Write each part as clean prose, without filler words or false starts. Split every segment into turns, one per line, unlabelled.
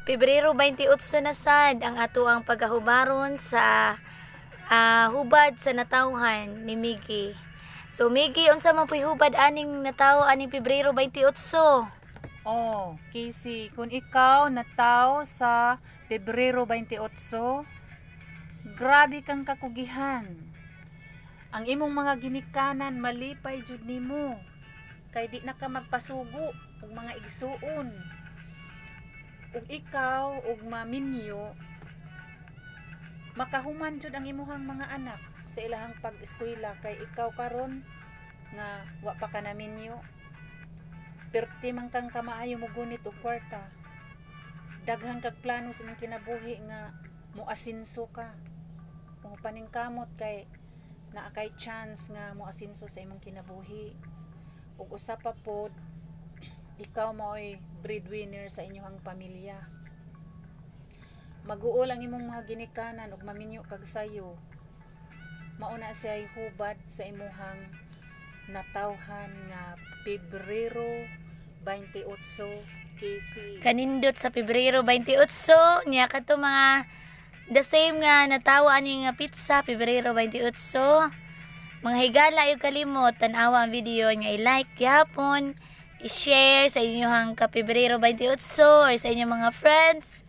Pebrero 28 na sad ang ato ang pagahubaron sa hubad sa natawhan ni Miggy. So Miggy, unsa man po'y hubad aning natawo aning Pebrero 28?
Oh, Casey, kung ikaw nataw sa Pebrero 28, grabe kang kakugihan. Ang imong mga ginikanan malipay jud nimo. Kay di na ka magpasugo og mga igsuon. Ug ikaw ug maminyo, makahuman jud ang imuhang mga anak sa ilahang pag-eskwela kay ikaw karon nga wa pa ka naminyo, perti man kang kamaayo mo gunit og kwarta. Daghan kag plano sa imong kinabuhi nga moasinso ka o paningkamot kay naa kay chance nga moasinso sa imong kinabuhi. Ug usa pa pod, ikaw maoy breadwinner sa inyong pamilya. Maguol ang imong mga ginikanan ug maminyo kag sayo. Mao na siya hubad sa imuhang natawhan nga Pebrero 28, Casey.
Kanindot sa Pebrero 28 niya kadto mga the same nga natawo ani nga petsa, Pebrero 28. Mga higala, ayaw kalimot tan-awa ang video nga, i-like gyapon, i-share sa inyong ka Pebrero 28 or sa inyong mga friends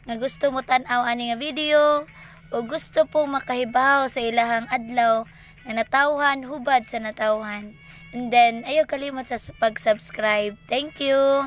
nga gusto mo tan-aw ani nga video o gusto po makahibaw sa ilahang adlaw nga natawhan, hubad sa natawhan. And then ayaw kalimot sa pag-subscribe. Thank you.